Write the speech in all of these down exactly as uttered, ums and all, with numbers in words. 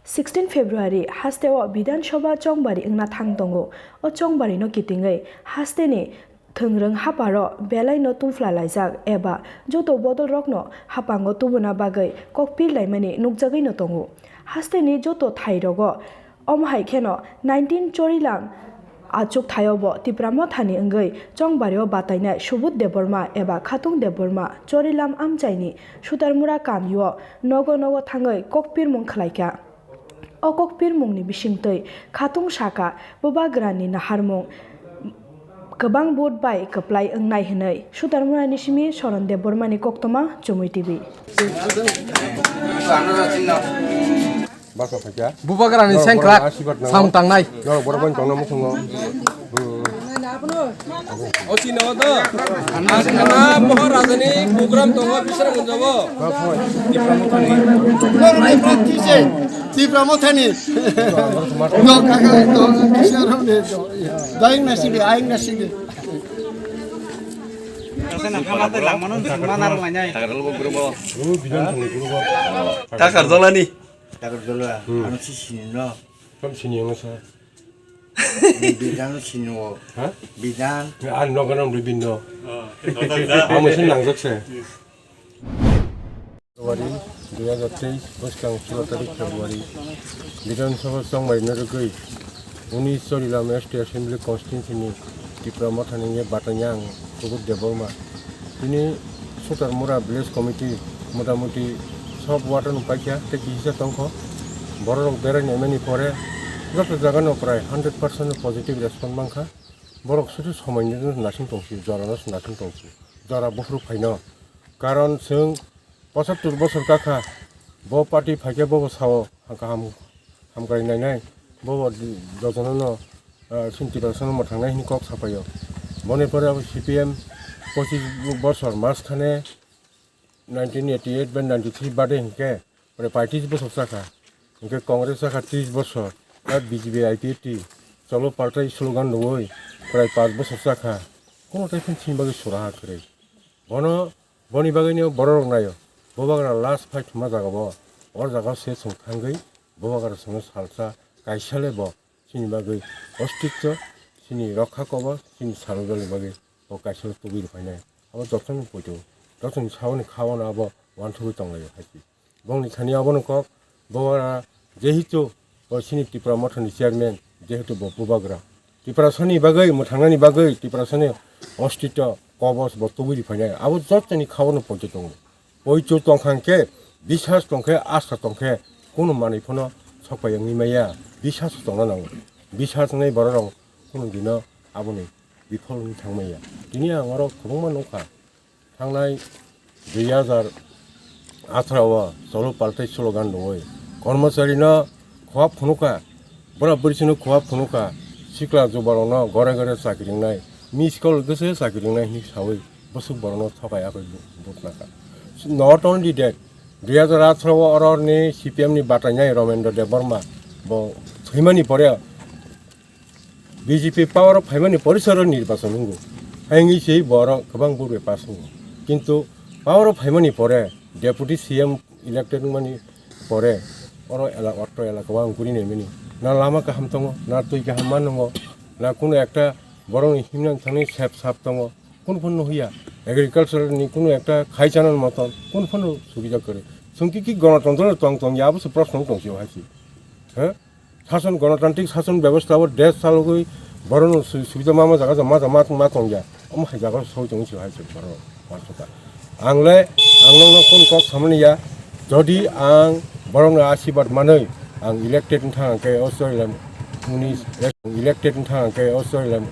Sixteen February hasteo Bidhan Sabha chongbari wngna thang tongo. O chongbarino kitingwi hasteni thwngrwng haparo belaino tungphla laijak eba joto bodolrokno hapango tubuna bagwi kokpir laimani nukjagwino tongo. Hasteni joto thairogo, omo hai kheno nineteen Chorilam achukthayao bo Tipra Mothani wngwi chongbario batainai Subudh Debbarma eba Khatung Debbarma Chorilam amchaini Sutarmura kamio nogo nogo thangwi kokpirmung khlaikha. O kokpirmungni bisingtwi Khatung sakha, Bubagrani naharmung kwbang vote bai kwplai wngnai hwnwi Sutarmurani simi Soron Debbarmani koktwma Chumui T V. Basa phaikha. Bubagrani Norok sengkrak borok asirwad nango. Samung tangnai. Norok borok bai tongna muchungo. Hmm. O chini o do. Ang khana Mohor Rajani program tongo, bisar gunjabo. Norok ni practice, Tipra Mothani. No, kaka, no, bisar ne. Daing na sige, aing na sige. Takar dolani. Takar dola, hmm, ano si sini no. Kam sini yang sa. Bidano sini o. Ha? Bidan. Ya, ano ka nam ribin no. Amo sin nang jakse. February dui hajar teis, bwskang solo tarik February, Bidhan Sabha chongbai narwgwi, unis Chorilam S T Assembly Constituency ni Tipra Mothani ye batanya ang Subudh Debbarma. Tini Sutarmura Village Committee motamuti sob ward no paikha tei kisa tongkho. Borok rok berai naimani pore joto jaga no prai hundred percent positive response mankha. Borok sudu somoi no nasing tongsi, jora no nasing tongsi, jora buphuru phaino. Karon chwng pochattor bosor kakha, bo party phaikhe bobo sao, kaham, hamkrai nainai, bobo jotono no, ah, sinti rok sono mwthangnai hini kok sapaio. Boni pore abo C P M pochis bosor mas khane nineteen eighty eight bai ninety three bade hinkhe, pore paitis bosor chakha, hinkhe Congress chakha tris bosor, ah, B J P I P F T, cholo paltai slogan rwui, prai panch bosor chakha, kono tai phano chini bagwi suraha kwrwi. Bono, boni bagwino bororok naio. Bubagra last fight thwma jagao. O jagao se chwng thangwi Bubagra chwngno salsa kaisa le bo chini bagwi ostitto, chini rokha kobo, chini sarwdalni bagwi bo kaisa le tubui rwphainai. Abo jotono poito, jotoni saoni khaono abo uansugwi tonglaio hai se. Bongni thani abono kok, bo ora jehetu bo chini Tipra Mothani chairman, jehetu bo Bubagra. Tiprasani bagwi, mwthangnani bagwi, Tiprasani ostitto, kobos bo tubui rwphainai. Abo jotoni khaono poito tongo. Poito tongkha hwnkhe, bisas tongkhe, asta tongkhe, kunu manwi phano sokpai wngwi maya. Bisas tongna nango. Bisas wngnai bororok kunu dino aboni biphol wngwi thangmaya. Tini ang oro kwbangma nukha. Thangnai dui hajar atharo o cholo paltai slogan rwui kormochari no khowap phunukha, bwrap bwrwi chwngno khowap phunukha, sikla jubarokno gore gore chakri wngnai, miss call gese chakri wngnai hinwi saui bwswk borokno thokai akhoi bu-, buknakha. Not only that, dui hajar atharo o oroni C P M ni batainai Romendra Debbarma bo thwimani pore B J P power o phaimani porisoro nirbachon wngo. Haini se borok kwbang vote bai pass wngo. Kintu power o phaimani pore, deputy C M elected wngmani pore, oro ela-, otro elaka o ang guri naimani. Na lama kaham tongo, na twi kaham ma nwngo, na kunu ekta borokni himnang thangni sep sap tongo. Kunu phano nuhya, agriculture ni kunu ekta khai chana moton, kunu phano subida kwrwi. Chwng ki, ki gonotontro tong tong ya, abo se proshno tong si o hai se. He? Sason, gonotantrik sason bebostha o desh chalogwi borokno su-, subida ma ma jaga ma ma ma tongya. Omo hai jaga soi tong si hai se borok. Ang le, ang nokno kun kok samani ya, jodi ang borokno asibad manwi ang elected wngkha hwnkhe Australia unis, elected wngkha hwnkhe Australia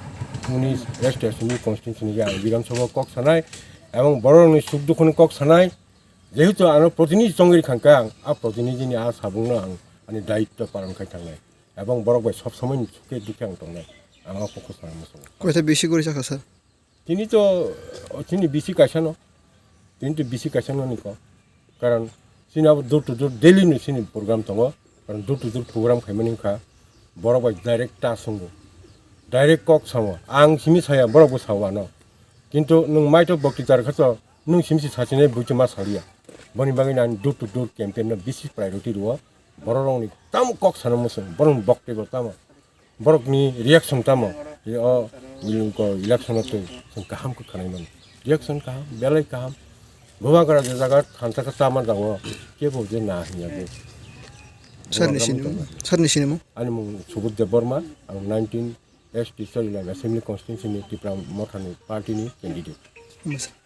unis S T Assembly constituency ni ang Bidhan Sabha kok sanai, ebong borokni suk dukhu ni kok sanai, jehetu ano protinidhi chongwi rikha hwnkhe ang a protinidhi ni a sabung no ang ani daitto paron khai thangnai, ebong borok bai sob somoi ni sukhe dukhe ang tongnai, ang o kok sanai muchungo. Koitha bisi guri sakha sir? Tini to, tini bisi kaisa no. Tini to bisi kaisa no ni kok. Karon chini abo door to door daily ni chini program tongo. Karon door to door program khaimani wngkha. Borok bai direct ta songo. Direct kok samo. Ang simi saya, borok bo sao ano. Kintu nwng maito bokti jar khato, nwng simi si sachinai buitu ma saliya. Boni bagwi ang door to door campaign no bisi priority rwo. Bororokni tamo kok sana muchung, borokni boktwbo tamo, borokni reaction tamo, o election o twi chwng kaham khe khwnai mano. Reaction kaham, belai kaham. Bubagra je jaga thansa khe chama jago, kebo je na hinya bo. Sir ni sini, sir ni sini mo? Ani mung Subudh Debbarma, ang nineteen S T Charilam Assembly Constituency ni Tipra Mothani party ni candidate. Yes, sir.